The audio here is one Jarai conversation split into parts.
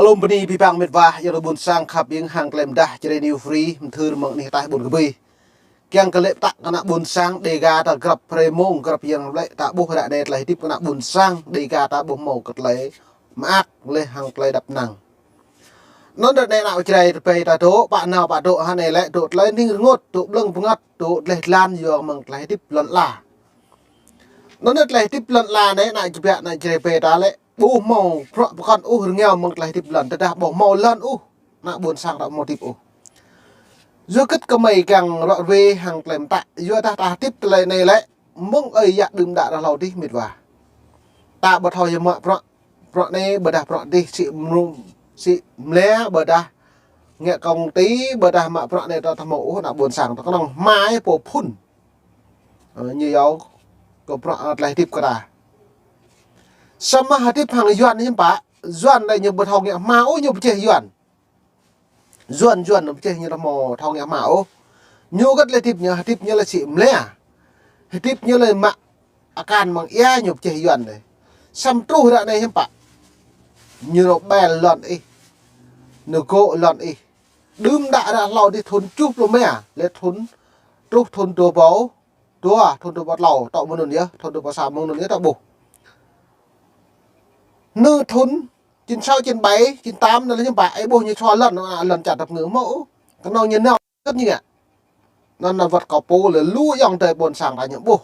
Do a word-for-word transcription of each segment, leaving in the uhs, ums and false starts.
Alum bơni abih bang met wa, yua ană ƀôn sang khăp ƀing hăng klem dah Jrai New Free, mơthưr mơ̆ng anih ataih ƀôn kơbih. Kiăng kơ lĕ pơtă kơ ană ƀôn sang Dega ta grăp hrơi mông, grăp yang lĕ ta ƀuh ră anai tơlơi hơdip kơ ană ƀôn sang Dega ta ƀuh hmâo kơ tơlơi mơak lĕ hăng tơlơi dăp năng. Anŭn ră anai ană Jrai rơbei ta dŏ, pă nao pă dŏ hă anai lĕ dŏ tơlơi ning rơngot, dŏ blơ̆ng bơngăt, dŏ dleh dlan yua mơ̆ng tơlơi hơdip lŏn ala. Anŭn tơlơi hơdip lŏn ala anai ană Jrai, ană Jrai rơbei ta lĕ ƀu hmâo prŏ pơkŏn ôh rơngiao mơ̆ng tơlơi hơdip lŏn, tơdah ƀu hmâo lŏn ôh, ană ƀôn sang ta ƀu hơdip ôh. Yua hơget kơmơi kiăng ră ruai hăng tơlơi mơtă, yua dah ta hơdip tơlơi anai lĕ, mơ̆ng ơi yă đưm đă ră hlâo adih met wa. Ta ƀu thâo yua mă prŏ, prŏ anai ƀôdah prŏ adih sĭ mrŭm, sĭ mlĕ ƀôdah ngă công ty ƀôdah mă prŏ anai ta ƀu hmâo ôh ană ƀôn sang ta kơnơ̆ng hmua pô phŭn. Ơ, ñu yua kơ prŏ, ơ, tơlơi hơdip kơ ta. Samơ̆ hơdip hăng Yuan hiư̆m pă, Yuan lĕ ñu ƀu thâo ngă hmua ôh, ñu pơjeh Yuan. Yuan, Yuan ñu pơjeh ñu ƀu thâo ngă hmua ôh. Ñu hơget lĕ hơdip ñu, hơdip ñu lĕ sĭ mlĕ. Hơdip ñu lĕ mă akan mơ̆ng ia ñu pơjeh Yuan lĕ. Samơ̆ truh ră anai hiư̆m pă. Ñu nao ƀel lŏn ih. Ñu gŏ lŏn ih. Đưm đă ră hlâo adih thŭn tơjuh pluh rơma, lĕ thŭn truh thŭn dua rơbâo dua, thŭn dua rơbâo klâo, tŏ mơ̆ng anŭn yơh, thŭn dua rơbâo sa mơ̆ng anŭn yơh ta ƀuh. Nư thŭn chín sáu, chín bảy, chín tám anŭn lĕ hiư̆m pă, ih ƀuh ñu sua lŏn, lŏn čar tơpơngư hmâo ôh. Kơnơ̆ng ñu nao hơget ñu ngă. Anŭn ană wơ̆t kâo pô lĕ lu ayŏng adơi ƀôn sang ta ñu ƀuh.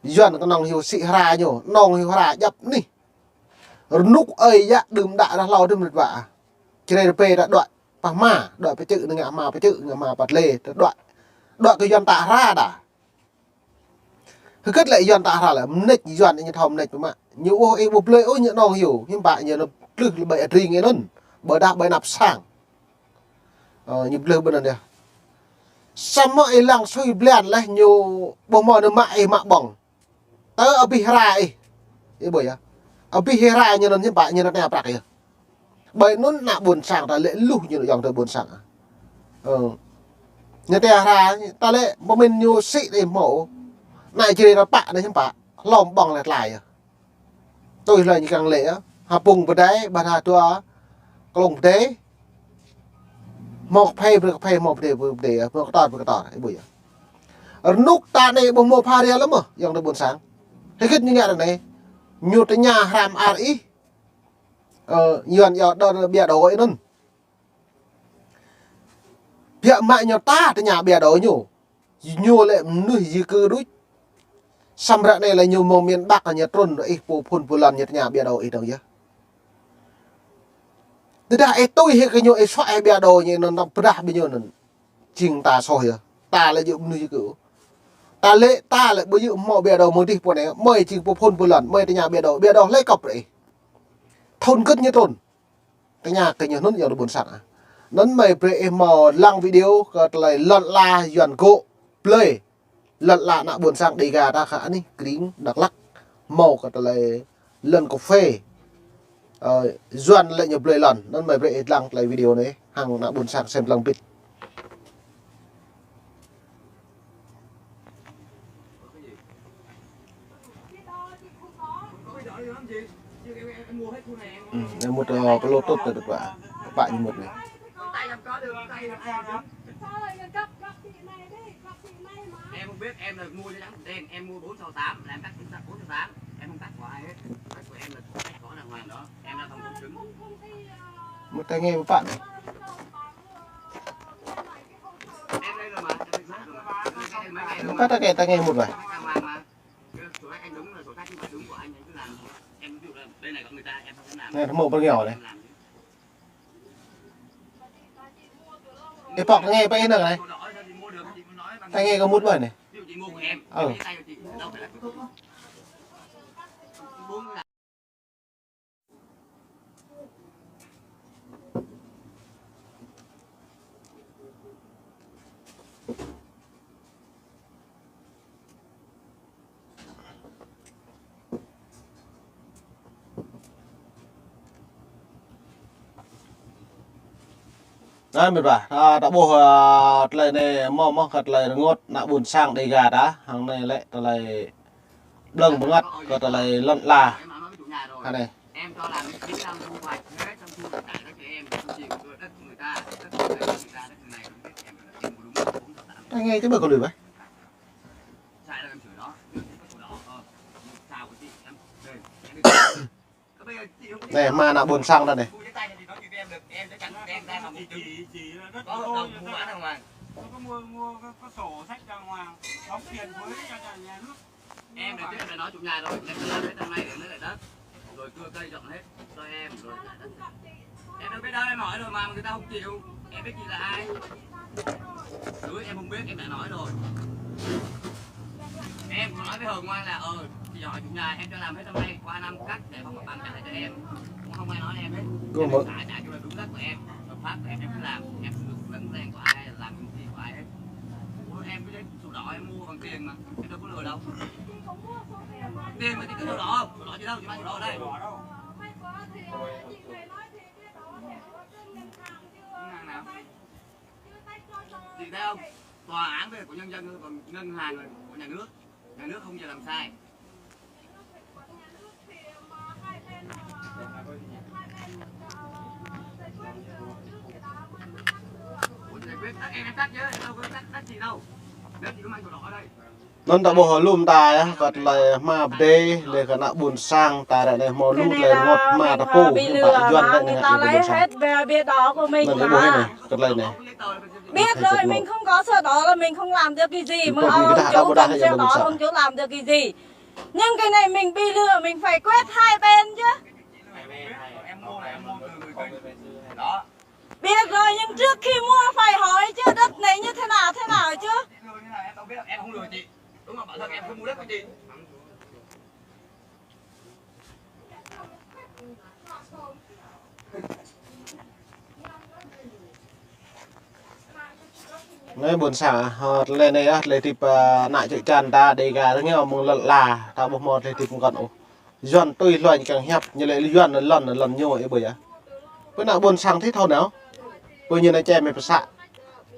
Yuan kơnơ̆ng hyu sĭ hra ñu, kơnơ̆ng hyu hra djăp anih. Rơnŭk ơi yă đưm đă ră hlâo adih met wa. Jrai rơbei ta đuaĭ pah hmua, đuaĭ pơčư̆, ngă hmua pơčư̆, ngă hmua pơtlê, ta đuaĭ, đuaĭ kơ Yuan tă hra đa. Hơget lĕ Yuan tă hra lĕ, mơneč Yuan ñu thâo mơneč mă. Ñu ôh ih ƀu blơi ôh ñu kơnơ̆ng hyu, hiư̆m pă ñu nao blưh lĕ ƀơi adring ih anŭn, ƀôdah ƀơi anăp sang. Ơ, ñu blưh ƀơi anŭn yơh. Samơ̆ ih lăng sui blan leh ñu ƀu hmâo nao mă ih mă ƀơ̆ng. Tơ abih hra ih. Ih ƀuh yơh. Abih hra ñu anŭn hiư̆m pă ñu nao tơña prăk yơh. Ƀơi anŭn ană ƀôn sang ta lĕ luh ñu ayŏng adơi ƀôn sang. Ơ. Ñu tơña hra ta lĕ pơmĭn ñu sĭ đei hmâo. Ană Jrai ta pă anai hiư̆m pă. Hlom ƀơ̆ng lĕ tơlơi yơh. Tui hlơi ñu kiăng lĕ yơh. Ha pŭng pơdai, ƀôdah ha dua klông pơdai. Hmâo kơphê brơi kơphê, hmâo pơdai brơi pơdai, hmâo kơtor brơi kơtor, ih ƀuh yơh. Rơnŭk ta anai ƀu hmâo pha ria lơ̆m mơ̆, ayŏng adơi ƀôn sang. Hơget ñu ngă ră anai. Ñu tơña hra mơar ih. Ơ, Yuan yua đơ ƀiă đô ih anŭn. Biă mă ñu ta tơña ƀiă đô ñu. Ñu lĕ mơnuih di cư đôč. Samơ̆ ră anai lĕ ñu mơ̆ng miền Bắc ñu trŭn ih pô phŭn pô lŏn ñu tơña ƀiă đô ih dơ̆ng yơh. Tơdah ih tui hĭ kơ ñu ih suaih ƀiă đô ñu anŭn tơdah ƀing ñu anŭn. Jing ta soh yơh. Ta lĕ djơ̆ mơnuih di cư. Ta lĕ, ta lĕ ƀu djơ̆ hmâo ƀiă đô mơ̆ng adih pô anai. Mơi jing pô phŭn pô lŏn, mơi tơña ƀiă đô, ƀiă đô hlơi kŏp brơi ih. Thŭn hơget ñu trŭn. Tơña kơ ñu anŭn ayŏng adơi ƀôn sang ah. Anŭn mơi brơi ih hmâo lăng video kơ tơlơi lŏn ala Yuan gŏ blơi. Lŏn ala ană ƀôn sang Dega ta kơ anih kring Dak Lak. Hmâo kơ tơlơi lŏn kơphê. Ơ, Yuan lĕ ñu blơi lŏn. Anŭn mơi brơi ih lăng tơlơi video anai. Hăng ană ƀôn sang sem lăng bit. Ừ, em mua, ờ, cái lô tốt rồi được ạ. Các bạn mua này. Em không biết, em là mua cho trắng đen, em mua bốn sáu tám, là em cắt chính xác bốn sáu tám, em không cắt của ai hết. Cắt của em là cắt có đàng hoàng đó, em đang phòng công chứng. Một tai nghe một bạn này. Em đây rồi mà, em định cắt rồi mà. Em cắt cái tai nghe một vậy. Đàng hoàng mà. Sổ sách anh đúng là sổ sách, nhưng mà đúng của anh, anh cứ làm. Em ví dụ là đây này có người ta, em không dám làm. Này, nó màu bao nhiêu đấy? Em làm chứ. Ê, pọc tai nghe bao nhiêu này? Sổ đỏ thì mua được, chị mua nói bằng. Tai nghe có mút bao nhiêu này? Ví dụ chị mua của em, ừ, em chia tay cho chị, đâu phải là của chị. Anai, mĕt wa, a, ta ƀuh, a, tơlơi anai mơ̆ mơ̆ kơ tơlơi rơngot ană ƀôn sang Dega ta, hăng anai lĕ tơlơi blơ̆ng bơngăt kơ tơlơi lŏn ala. Hă anai. Em cho làm giấy chứng minh thu hoạch thuế, xong thu hồi lại cho em, thu tiền của tôi, đất của người ta, đất của người ta, đất của người này, không biết em, em có đúng không? Anh nghe chứ mà có lười vậy? Sai đâu em sửa đó, nước có sổ đỏ, ờ, sao của chị, em, đây, em đi. Có bây giờ chị không Này, mà nă ƀôn sang ta này. Thu giấy tay thì nói chuyện với em được, em sẽ chặn em ra mà một chứng. Có hợp đồng mua bán đàng hoàng. Có mua, mua có, có sổ sách đàng hoàng, đóng tiền thuế cho nhà, nhà nước. Em là trước em đã nói chủ nhà rồi, em cứ làm hết thằng này để lấy lại đất. Rồi cưa cây dọn hết cho em, rồi trả đất. Em đâu biết đâu, em hỏi rồi mà người ta không chịu. Em biết chị là ai. Chứ em không biết, em đã nói rồi. Em cũng nói với Hồng Ngoan là, ờ, chị hỏi chủ nhà, em cho làm hết năm nay, qua năm cắt, giải phóng mặt bằng trả lại cho em. Cũng không ai nói em hết. Cô em mà xả trả cho là đúng đất của em, hợp pháp của em, em cứ làm, em sử dụng lẫn danh của ai, làm công ty của ai hết. Ủa, em có giấy sổ đỏ em mua bằng tiền mà, em đâu có lừa đâu. Tiền mà chị có sổ đỏ không? Sổ đỏ chị đâu, chị mang sổ đỏ đây. Ngân hàng nào? Chị thấy không? Tòa án phải của nhân dân, còn ngân hàng là của nhà nước. Nhà nước không bao giờ làm sai. Ủa, giải quyết tắt em, em tắt chứ, em đâu có tắt, tắt chị đâu. Nếu chị có mang sổ đỏ ở đây. Anŭn ta ƀuh lŏm ta yơh, kơ tơlơi hmua pơdai, lĕ kơ ană ƀôn sang ta ră anai hmâo lu tơlơi rơngot hmua ta pô, ñu ta Yuan ră anai ană ƀôn sang. Anŭn ta ƀuh anai, kơ tơlơi anai. Biết rồi, mình không có sổ đỏ là mình không làm được cái gì, mà ông chủ cần sổ đỏ, ông chủ làm được cái gì. Nhưng cái này mình bị lừa, mình phải quét hai bên chứ. Biết rồi, nhưng trước khi mua phải hỏi chứ, đất này như thế nào, thế nào chứ. Em không lừa chị. Đúng là bản thân em không mua đất của chị. Anai ƀôn sang, hơ, tơlơi anai yơh, tơlơi hơdip, ơ, ană čư̆ čan ta Dêga rơngiao mơ̆ng lŏn ala, ta ƀuh hmâo tơlơi hơdip mơkŏn ôh. Yuan tui hluai ñu kiăng hiăp, ñu lĕ Yuan lŏn, lŏn ñu ih ƀuh yơh. Pơ ană ƀôn sang thâo nao. Pơ ñu anai čem pơ să.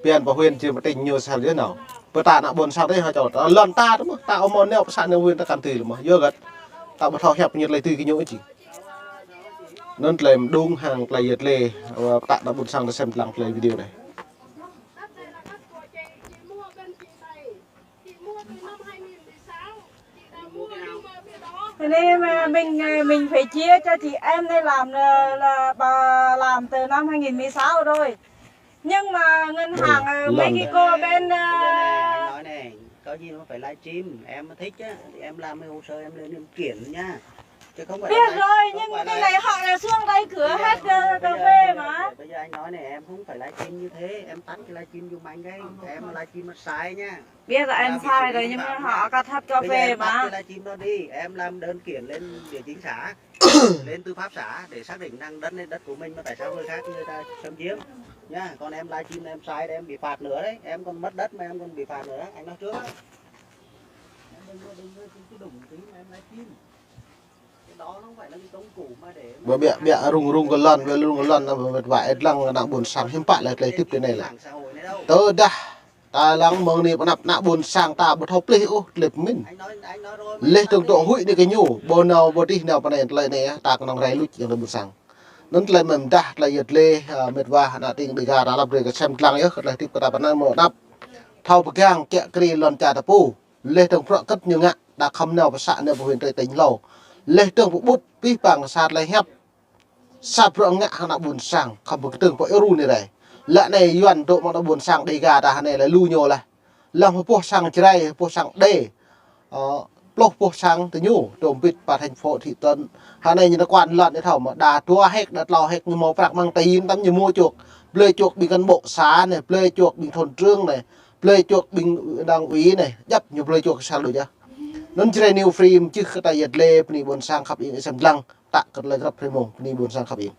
Pian pơ huyện či pơtĭng ñu sel yơh nao. Pơ ta ană ƀôn sang tơ hơčô, ta lŏn ta tơ mơ̆, ta ƀu hmâo nao pơ să nao huyện ta kăn tui lĕ mơ̆. Yua hơget? Ta ƀu thâo hiăp ñu tơlơi tui kơ ñu či. Anŭn tơlơi mơđung hăng tơlơi yơh tơlơi, ơ, ta ană ƀôn sang ta sem lăng tơlơi video anai. Thế nên mà mình, mình phải chia cho chị em đây làm là, là bà làm từ năm hai nghìn mười sáu rồi. Nhưng mà ngân hàng, ờ, Mexico bên, ờ, Bây giờ này, anh nói này, có gì mà phải livestream, em mà thích á, thì em làm cái hồ sơ em lên em kiện nha. Chứ không phải là Biết live, rồi, không nhưng phải cái là này họ là xương tay cửa Bây giờ, hết, ờ, cà bây giờ, phê bây giờ, mà. Bây giờ anh nói này, em không phải livestream như thế, em tắt cái livestream dùm anh cái, em livestream mà sai nha. Biết là em sai rồi, nhưng mà họ cắt hết cà phê mà. Bây giờ em tắt cái livestream đó đi, em làm đơn kiện lên địa chính xã, lên tư pháp xã để xác định rằng đất này đất của mình mà tại sao người khác người ta xâm chiếm. Nha, còn em livestream em sai đấy, em bị phạt nữa đấy, em còn mất đất mà em còn bị phạt nữa, anh nói trước á. Em đừng, đừng, đừng, đừng, đừng, đừng, em livestream. Ƀơ ƀiă ƀiă rŭng rŭng kơ lŏn, ƀiă rŭng kơ lŏn, ƀơ mĕt wa ĕt lăng ană ƀôn sang hiư̆m pă lĕ tơlơi hơdip tơ anai lĕ. Tơdah ta lăng mơ̆ng anai pơ anăp ană ƀôn sang ta ƀu thâo pơplih ôh tơlơi pơmĭn. Laih dơ̆ng tŏ huĭ đĭ kơ ñu, ƀu nao ƀu dih nao pơ anai tơlơi anai ta kơnơ̆ng rai luč yơh ană ƀôn sang. Anŭn tơlơi mơ̆n dah tơlơi yơh tơlơi, ơ, mĕt wa ană tring Dêga ta lăp brơi kơ sem lăng yơh kơ tơlơi hơdip kơ ta pơ anai mơ̆ anăp. Thâo pơgang kiă kriê lŏn čar ta pô. Laih dơ̆ng bruă hơget ñu ngă, đa khŏm nao pơ să nao pơ huyện tơ tĭng hlâo. Laih dơ̆ng pơƀut pih pang sa tơlơi hiăp. Sa bruă ngă hăng ană ƀôn sang, khŏm pơkơdơ̆ng pơ êru anai rai. Lĕ anai Yuan dŏ mơ̆ng ană ƀôn sang Dêga ta hơnai lĕ lu ñu laih. Lăng pơboh sang Jrai, pơboh sang Đê. Ơ, pluh pơboh sang tơ ñu, dŏ ƀĭt pơ thành phố thị trấn. Hơnai ñu nao quan lŏn ñu thâo mơ̆ đa dua héc, đa klâo héc ñu hmâo prăk mơ̆ng tĭng tăm ñu mua chuộc. Blơi chuộc ƀing cán bộ xã anai, blơi chuộc ƀing thôn trưởng anai. Blơi chuộc ƀing đảng ủy anai, djăp ñu blơi chuộc sel đôč yơh. Anŭn Jrai New Free mơčih kơ tơlơi yơh tơlơi bơni ƀôn sang khăp ing sem lăng, tă kơ tơlơi grăp hrơi mông bơni ƀôn sang khăp ing.